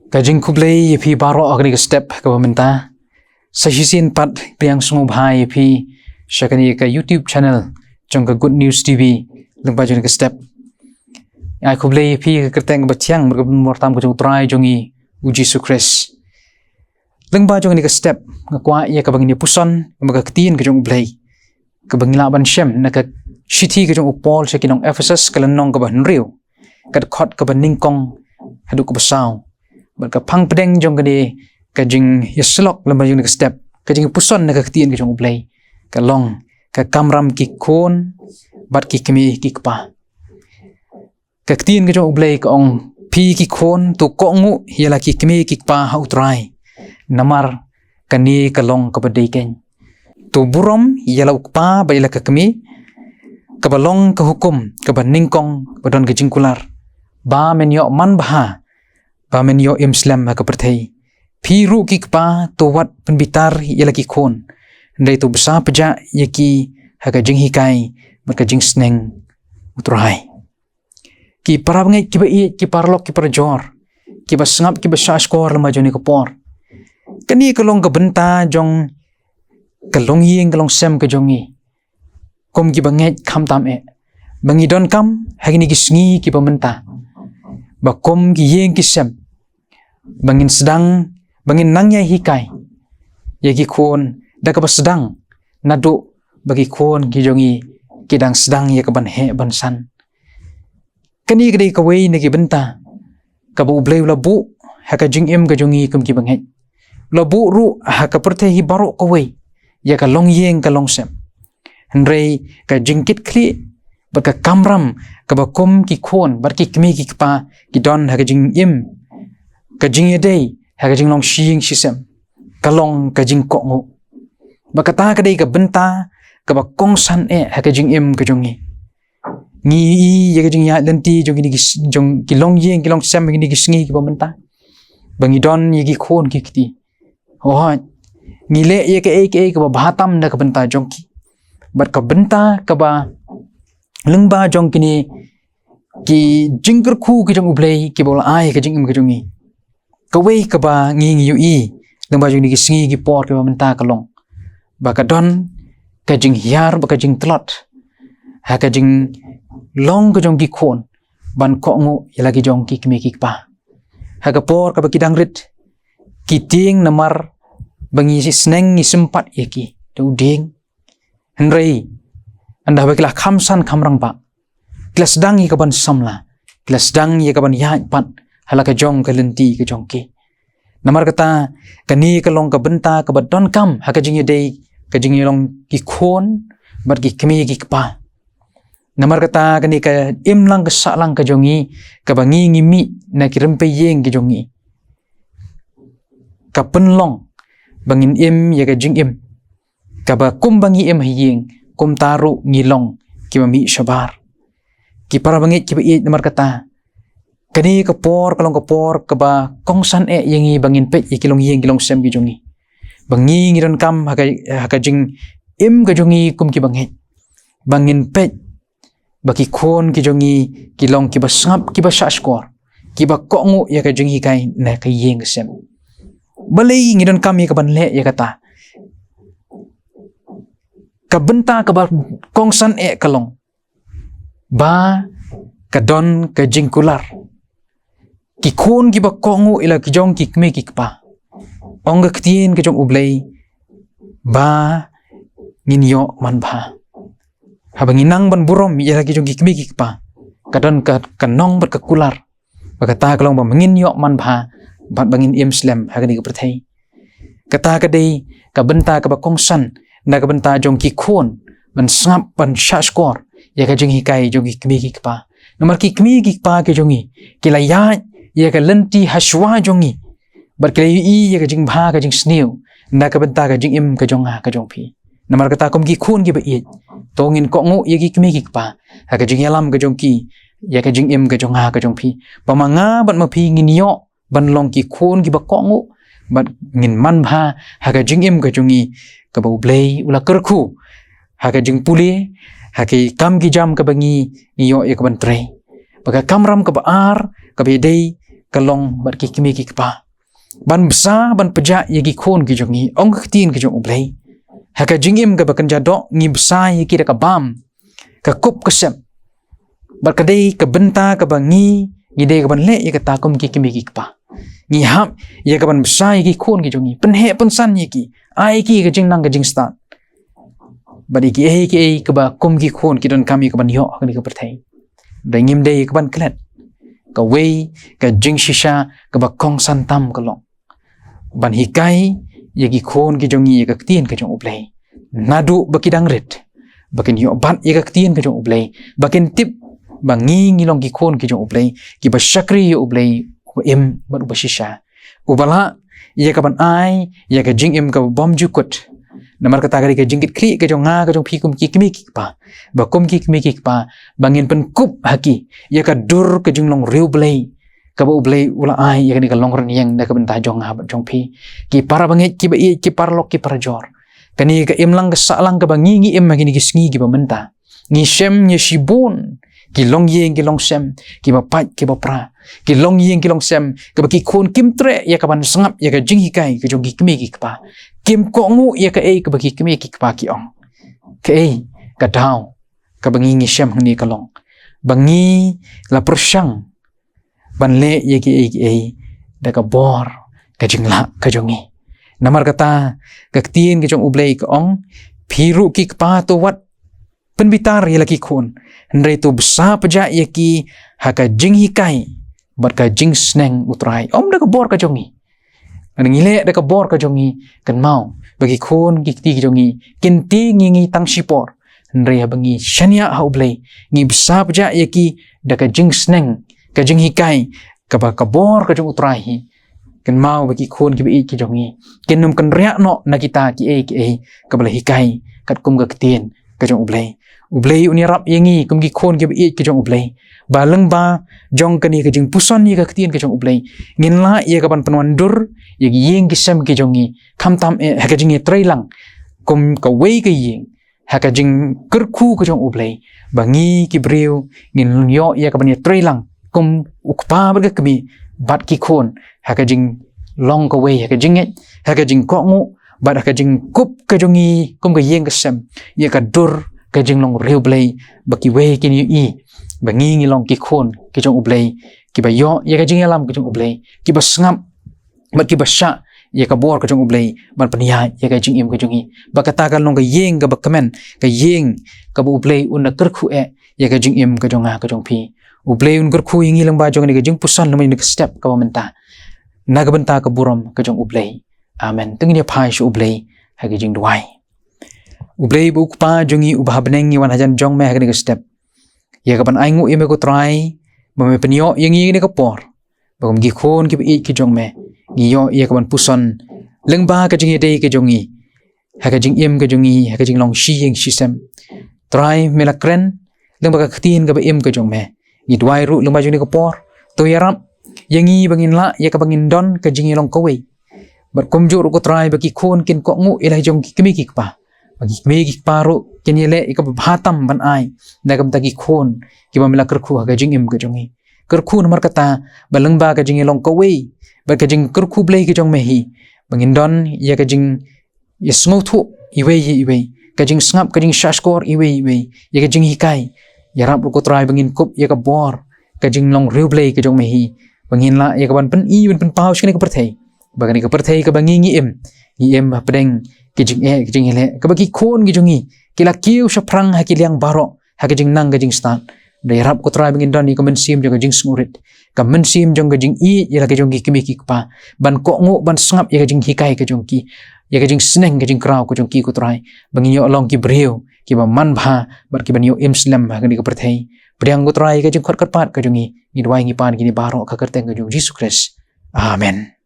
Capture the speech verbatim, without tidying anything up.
Ka jingkhublei ïa phi baroh ha kane ka step kaba mynta. Sa shisien pat pdiang sngewbha ïa phi sha kane ka YouTube channel jong ka Good News T V, lyngba jong kane ka step. Ai khublei ïa phi ha ka kyrteng kaba thiang bad kaba mordor tam ka jong U Trai jong ngi U Jisu Khrist. Lyngba jong kane ka step nga kwah ïa kaba ngin ïa puson ïa ka ktien ka jong U Blei, kaba ngi lah ban shem na ka shithi ka jong u Paul sha ki nong Ephesus, ka lynnong kaba hynriew, ka dkhot kaba nyngkong haduh kaba saw. Bad ka phang pdeng jong kane ka jingïasyllok lyngba jong kane ka step, ka jingpuson na ka ktien ka jong U Blei, ka long: Ka kamram ki khun bad ki kmie ki kpa. Ka ktien ka jong U Blei ka ong: Phi ki khun, to kohnguh ïa la ki kmie ki kpa ha U Trai, namar kane ka long kaba dei keiñ. To burom ïa la u kpa bad ïa la ka kmie, kaba long ka hukum kaba nyngkong kaba don ka jingkular, ba men ïoh manbha, ba men ïoh im slem ha ka pyrthei. Phi ruh ki kpa, to wat pynbitar ïa la ki khun, hynrei to bsa pjah ïa ki ha ka jinghikai bad ka jingsneng U Trai. Ki para bangeit kiba ïeit, ki paralok ki parajor, kiba sngap kiba shahshkor lyngba jong kane ka por, kane ka long ka bynta jong ka longïing ka longsem ka jong ngi kum kiba ngeit khamtam eh, ba ngi donkam ha kine ki sngi kiba mynta, ba kum ki ïing ki sem, ba ngin sdang, ba ngin nang ïai hikai ïa ki khun da kaba sdang, naduh ba ki khun ki jong ngi ki dang sdang ïa ka ban heh ban san. Kane ka dei kawei na ki bynta kaba U Blei u la buh ha ka jingim ka jong ngi kum kiba ngeit. U la buh ruh ha ka pyrthei hi baroh kawei ïa ka longïing ka longsem. Hynrei ka jingkitkhlieh bad ka kamram kaba kum ki khun bad ki kmie ki kpa ki don ha ka jingim, ka jingïadei ha ka jinglong shi ïing shi sem, ka long ka jingkohnguh. Bad kata ka dei ka bynta kaba kongsan eh ha ka jingim ka jong ngi. Ngi ïohi ïa ka jingïaid lynti jong kine ki s-, jong ki longïing ki longsem ha kine ki sngi kiba mynta, ba ngi don ïa ki khun ki kti. Hooid, ngi leh ïa kaei kaei kaba bha tam na ka bynta jong ki. Bad ka bynta kaba lyngba jong kine ki jingkyrkhu ki jong U Blei kiba u la ai ha ka jingim ka jong ngi, kawei kaba ngi, ngi ïohi lyngba jong kine ki sngi ki por kiba mynta ka long ba ka don ka jinghiar bad ka jingtlot ha ka jinglong ka jong ki khun ban kohnguh ïa la ki jong ki kmie ki kpa. Ha ka por kaba ki dang rit, ki tieng namar ba ngi sneng ngi sympat ïa ki da u dieng. Hynrei ynda ba ki la kham san kham rangbah, ki la sdang ïa ka ban samla, ki la sdang ïa ka ban ïaid pat ha la ka jong ka lynti ka jong ki. Namar kata, kane ka long ka bynta kaba donkam ha ka jingïadei, ka jingïalong ki khun bad ki kmie ki kpa. Namar kata, kane ka imlang ka sahlang ka jong ngi, kaba ngi ngi mih na ki rympei ïing ki jong ngi, ka pynlong ba ngin im ïa ka jingim kaba kumba ngi im ha ïing, kumta ruh ngi long kiba mih shabar. Ki para bangeit kiba ïeit, namar kata, kane ka por ka long ka por kaba kongsan eh ïa ngi ba ngin peit ïa ki longïing ki longsem ki jong ngi, ba ngi ngi donkam ha ka, ha ka jingim ka jong ngi kum kiba ngeit, ba ngin peit ba ki khun ki jong ngi ki long kiba sngap, kiba shahshkor, kiba kohnguh ïa ka jinghikai na ka ïing ka sem. Balei ngi donkam ïa ka ban leh ïa kata? Ka bynta kaba kongsan eh ka long ba ka don ka jingkular. Ki khun kiba kohnguh ïa la ki jong ki kmie ki kpa, ong ka ktien ka jong U Blei ba ngin ïoh manbha. Haba ngi nang ban burom ïa la ki jong ki kmie ki kpa, ka don ka, ka nong bad ka kular ba kata ka long ba ngin ïoh manbha bad ba ngin im slem ha kane ka pyrthei. Kata ka dei ka bynta kaba kongsan na ka bynta jong ki khun ban sngap, ban shahshkor ïa ka jinghikai jong ki kmie ki kpa. Namar ki kmie ki kpa ki jong ngi ki la ïaid ïa ka lynti hashwa jong ngi, bad ki la ïohi ïa ka jingbha ka jingsniew na ka bynta ka jingim ka jong nga ka jong phi. Namar kata, kum ki khun kiba ïeit, to ngin kohnguh ïa ki kmie ki kpa ha ka jingïalam ka jong ki ïa ka jingim ka jong nga ka jong phi, ba ma nga bad ma phi ngin ïoh ban long ki khun kiba kohnguh bad ngin manbha ha ka jingim ka jong ngi, kaba U Blei u la kyrkhu ha ka jingpule, ha ki kam ki jam kaba ngi, ngi ïoh ïa ka ban trei. Bad ka kamram kaba ar kaba ïadei ka long bad ki kmie ki kpa. Ban bsa, ban pjah ïa ki khun ki jong ngi, ong ka ktien ka jong U Blei. Ha ka jingim kaba kynja doh, ngi bsa ïa ki da ka bam, ka kup ka sem. Bad ka dei ka bynta kaba ngi, ngi dei ka ban leh ïa kata kum ki kmie ki kpa. Ngi hap ïa ka ban bsa ïa ki khun ki jong ngi, pynheh pynsan ïa ki, ai ki ka jingnang ka jingstad. Bad ïa kiei kiei kaba kum ki khun ki donkam ïa ka ban ïoh ha kane ka pyrthei. Da ngim dei ka ban klet. Kawei ka jingshisha kaba kongsan tam ka long ban hikai ïa ki khun ki jong ngi ïa ka ktien ka jong U Blei. Naduh ba ki dang rit, ba kin ïoh bat ïa ka ktien ka jong U Blei, ba kin tip ba ngi ngi long ki khun ki jong U Blei, kiba shakri ïa U Blei uba im bad uba shisha, uba lah ïa ka ban ai ïa ka jingim kaba bymjukut. Namar kata ka dei ka jingkitkhlieh ka jong nga ka jong phi kum ki kmie ki kpa, ba kum ki kmie ki kpa, ba ngin pynkup ha ki ïa ka dur ka jinglong riewblei kaba U Blei u la ai ïa kane ka longrynïeng na ka bynta jong nga bad jong phi, ki para bangeit kiba ïeit, ki paralok ki parajor. Kane ka imlang ka sahlang kaba ngi ngi im ha kine ki sngi kiba mynta, ngi shem ïa shibun ki longïing ki longsem, kiba pait kiba pra, ki longïing ki longsem, kaba ki khun kim treh ïa ka ban sngap ïa ka jinghikai ka jong ki kmie ki kpa. Kim kohnguh ïa kaei kaba ki kmie ki kpa ki ong. Kaei ka daw kaba ngi ngi shem hangne ka long ba ngi la pyrshang ban leh ïa kiei kiei da ka bor ka jinglah ka jong ngi. Namar kata ka ktien ka jong U Blei ka ong, phi ruh ki kpa to wat pynbitar ïa la ki khun, hynrei to bsa pjah ïa ki ha ka jinghikai bad ka jingsneng U Trai. Ym da ka bor ka jong ngi. Ngi leh da ka bor ka jong ngi, kynmaw ba ki khun ki kti ki jong ngi kin tieng ïa ngi tang shipor. Hynrei haba ngi shaniah ha U Blei, ngi bsa pjah ïa ki da ka jingsneng, ka jinghikai, kaba ka bor ka jong U Trai hi. Kynmaw ba ki khun kiba ïeit ki jong ngi kin ym kynriah noh na kita kiei kiei kaba la hikai katkum ka ktien ka jong U Blei. U Blei un ïarap ïa ngi kum ki khun kiba ïeit ki jong U Blei, ba lyngba jong kane ka jingpuson ïa ka ktien ka jong U Blei, ngin lah ïa ka ban pynwandur ïa ki ïing ki sem ki jong ngi, khamtam eh ha ka jingïatreilang kum kawei ka ïing ha ka jingkyrkhu ka jong U Blei, ba ngi ki briew ngin ïoh ïa ka ban ïatreilang kum u kpa bad ka kmie bad ki khun, ha ka jinglong kawei, ha ka jingngeit, ha ka jingkohnguh, bad ha ka jingkup ka jong ngi kum ka ïing ka sem ïa ka dur ka jinglong riewblei, ba kiwei kin ïohi ba ngi ngi long ki khun ki jong U Blei, kiba ïoh ïa ka jingïalam ka jong U Blei, kiba sngap bad kiba shah ïa ka bor ka jong U Blei ban pynïaid ïa ka jingim ka jong ngi. Ba kata kan long ka ïing kaba kmen, ka ïing kaba U Blei un da kyrkhu eh ïa ka jingim ka jong nga ka jong phi. U Blei un kyrkhu ïa ngi lyngba jong kane ka jingpuson, lyngba jong kane ka step kaba mynta, na ka bynta ka burom ka jong U Blei. Amen. To ngin ïa phai sha U Blei ha ka jingduwai. U Blei ba u Kpa jong ngi uba ha bneng, ngi wan hajan jong me ha kane ka step ïa ka ban ainguh ïa me ko Trai, ba me pynïoh ïa ngi ïa kane ka por, ba kum ki khun kiba ïeit ki jong me, ngi ïoh ïa ka ban puson lyngba ka jingïadei ka jong ngi ha ka jingim ka jong ngi, ha ka jinglong shi ïing shi sem. Trai, me la kren lyngba ka ktien kaba im ka jong me. Ngi duwai ruh lyngba jong kane ka por, to ïarap ïa ngi ba ngin lah ïa kaba ngin don ka jingïalong kawei. Bad kumjuh ruh ko Trai, ba ki khun kin kohnguh ïa la jong ki kmie ki kpa, ba ki kmie ki kpa ruh kin ïaleh ïa kaba bha tam ban ai na ka bynta ki khun kiba me la kyrkhu ha ka jingim ka jong ngi. Kyrkhu namar kata ba lyngba ka jingïalong kawei bad ka jingkyrkhu Blei ka jong me hi, ba ngin don ïa ka jing ïa sngewthuh iwei ïa iwei, ka jingsngap, ka jingshahshkor iwei ïa iwei, ïa ka jinghikai. Ïarap ruh ko Trai ba ngin kup ïa ka bor ka jinglong riewblei ka jong me hi, ba ngin lah ïa ka ban pyni, ban pynpaw sha kane ka pyrthei, ba kane ka pyrthei kaba ngi ngi im, ngi im hapdeng ki jingeh, ki jingïaleh, kaba ki khun ki jong ngi ki la kiew shaphrang ha ki liang baroh ha ka jingnang ka jingstad. Da ïarap ko Trai ba ngin don ïa ka mynsiem jong ka jingsngewrit, ka mynsiem jong ka jingïeit ïa la ka jong ki kmie ki kpa, ban kohnguh, ban sngap ïa ka jinghikai ka jong ki, ïa ka jingsneng, ka jingkraw ka jong ki ko Trai, ba ngin ïoh long ki briew kiba manbha bad kiban ïoh im slem ha kane ka pyrthei. Pdiang ko Trai ïa ka jingkhot kyrpad ka jong ngi, ngi duwai ngi pan kine baroh ha ka kyrteng ka jong U Jisu Khrist. Amen.